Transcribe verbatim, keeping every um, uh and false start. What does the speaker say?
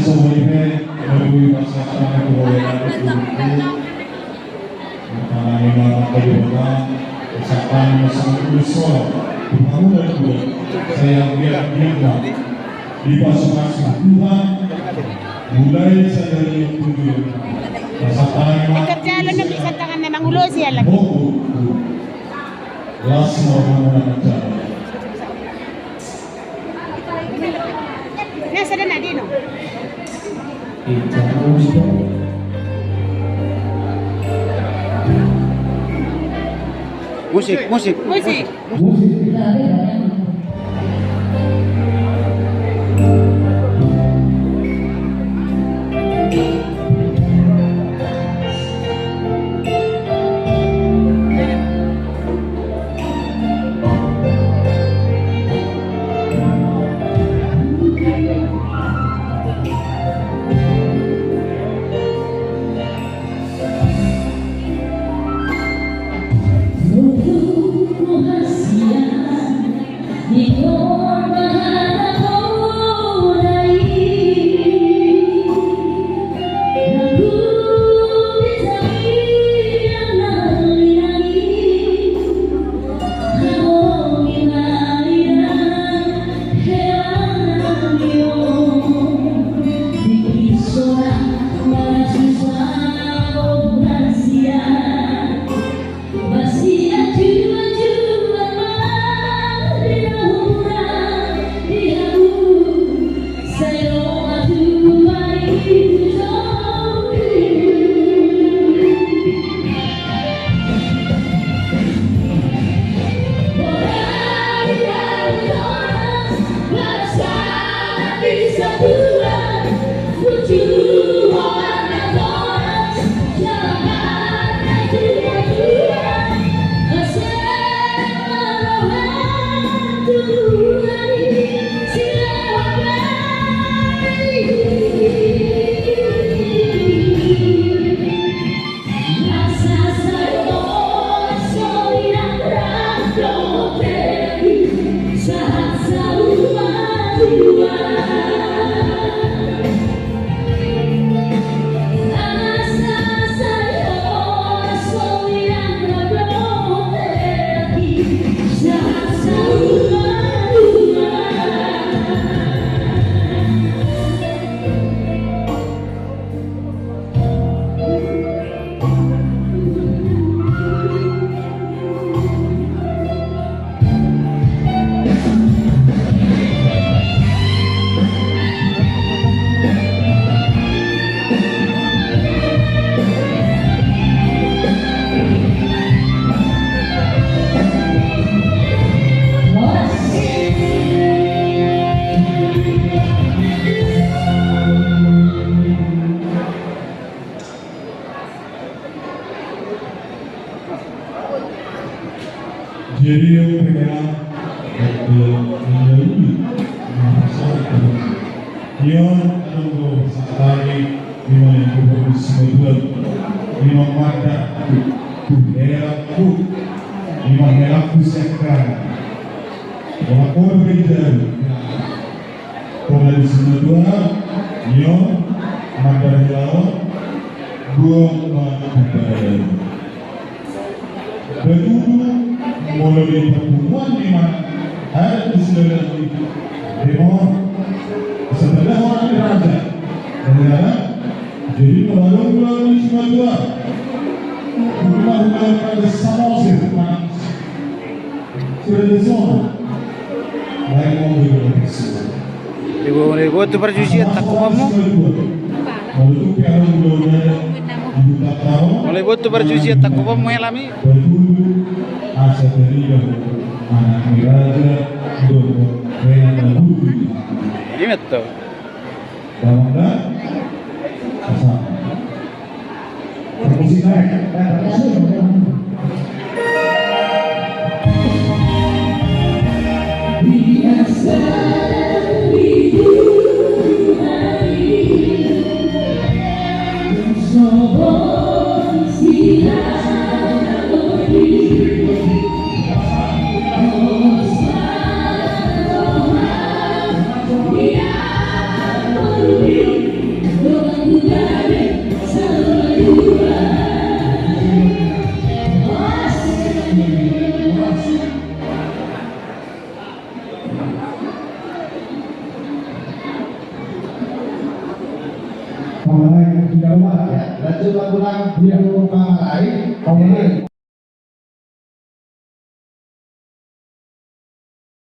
Songon i pe, molo i pasahat hami tu Debata, tu Debata, pasahat hami ma songon i tu Debata, tu pangula tu Debata, sai anggiat-anggiat ma dipasupasu Tuhan, mulai sadari on tu Debata. Pasahat hami ma. Kerja lo na bisa tangan memang ulo sih alam. Oh, oh, oh. Las ma pangula tu Debata. Na sada na dino. Musik, musik, musik. Musik. Jadi, yang pertama, eh, melalui, eh, masyarakat. Ia adong do sahat hami, ima yang kuhormati semua, ima mada, tu, tu, hela, tu, ima hela, tu, sekran. Wala kor bejaru. Kona di simatua, nyo, mandar hilaon, buang ma mandar hilaon. Betutu, molo di pertemuan di mana ada di saudara di Timor, sebelah orang di raja. Dari mana? Jadi, molo di simatua, rumah-rumah raja Samosir, mana? Iboto parjujian tangkubanmu. Molo iboto parjujian tangkubanmu, helami. Ima tutu. Pamarai, tidak apa. Ya, lanjut, Pak Tulang. Iya. Pamarai. Pamarai.